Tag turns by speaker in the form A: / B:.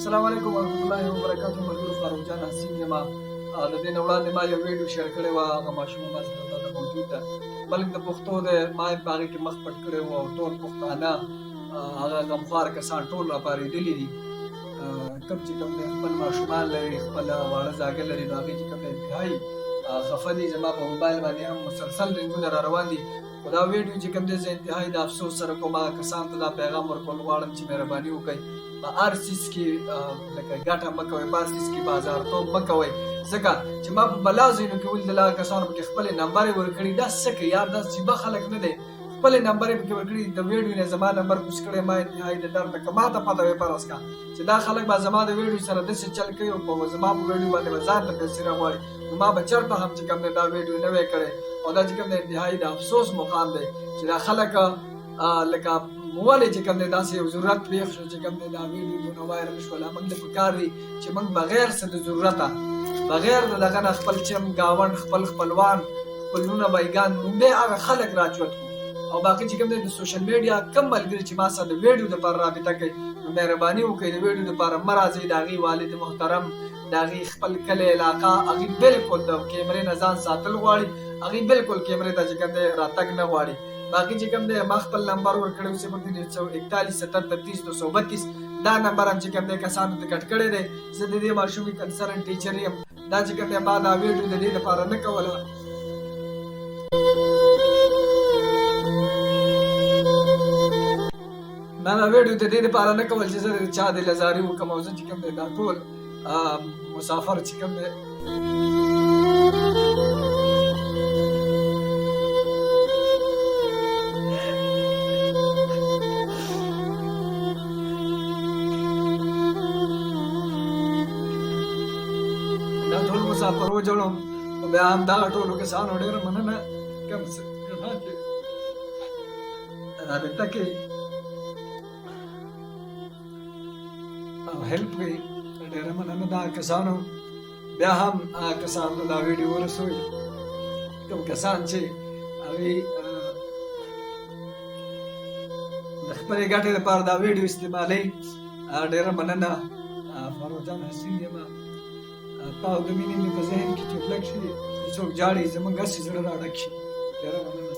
A: السلام علیکم ورحمت الله وبرکاته. ملګرو، فاروق جان حسین یم. د دې نه وړاندې ما یو ویډیو شیر کړې وه، هغه ماشومه ما سره دلته موجود ده، بلکې د پښتو دی. ما یې په هغې کې مخ پټ کړی و او ټول پښتانه هغه غمخوار کسان ټول راپارېدلي دي، کوم چې کوم دی خپل ماشومان لري، خپل واړه زاږه لري، نو هغوی چې کوم دی انتهایي خفه دي. زما په موبایل باندې هم مسلسل رنګونه را روان دي، خو دا ویډیو چې کوم دی زه انتهایي د افسوس سره کوم. هغه کسان ته دا پیغام ورکول غواړم چې مهرباني وکړئ، په هر څیز کې لکه ګټه مه کوئ، په هر څیز کې بازارتوب مه کوئ، ځکه چې ما په بلا ځایونو کې ولیدل، هغه کسانو پکې خپلې نمبرې ورکړي. دا څه کوي یار؟ دا عجیبه خلک نه دی، خپلې نمبرې پکې ورکړي. د ویډیو نه زما نمبر کوز کړی. ما انتهایي د درد که ما ته پته وي فرض کا چې دا خلک به زما د ویډیو سره داسې چل کوي او په زما په ویډیو باندې به ځان ته پیسې راغواړي، نو ما به چېرته هم چې کوم دی دا ویډیو نه وی کړی. او دا چې کوم دی انتهایي د افسوس مقام دی چې دا خلک لکه ولې چې کوم دی داسې یو ضرورت پېښ شو چې کوم دی دا ویډیو دونه وایرل شوله. موږ ته پکار دي چې موږ بغیر څه د ضرورته، بغیر د دغه نه خپل چم ګاونډ، خپل خپلوان، خپل وروڼه بایګان لومړی هغه خلک راچوت کړو. او باقي چې کوم دی د سوشل میډیا کم ملګري چې ما سره د ویډیو دپاره رابطه کوي، نو مهرباني وکړئ، د ویډیو دپاره مه راځئ. د هغې والد محترم، د هغې خپل کلی، علاقه، هغوی بلکل د کیمرې نه ځان ساتل غواړي، هغوی بلکل کیمرې ته چې کوم دی راتګ نه غواړي. باقي چې کوم دی ما خپل نمبر ورکړی و، 0341 70 232. دا نمبر هم چې کوم دی کسانو ته کټ کړی دی. زه د دې ماشومې کنسرن ټیچر یم. دا چې کوم دی ما دا ویډیو د دې لپاره نه کوله، ما دا ویډیو د دې لپاره نه کول چې زه د چا د لزاري وکړم. او زه چې کوم دی دا ټول مسافر چې کوم دی دا ټول مسافر وجړم. خو بیا هم دغه ټولو کسانو ډېره مننه کوم څه چې رابطه کوي او هیلپ کوي، ډېره مننه دا کسانو. بیا هم هغه کسان ته دا ویډیو ورسوئ کوم کسان چې هغوی د خپلې ګټې لپاره دا ویډیو استعمالوي. ډېره مننه. فاروق جان حسین یم. تا او د مینې مې په ذهن کې چې لږ شي، چې څوک جاړي، زمونږ هسې زړه راډک شي. ډېره مننه.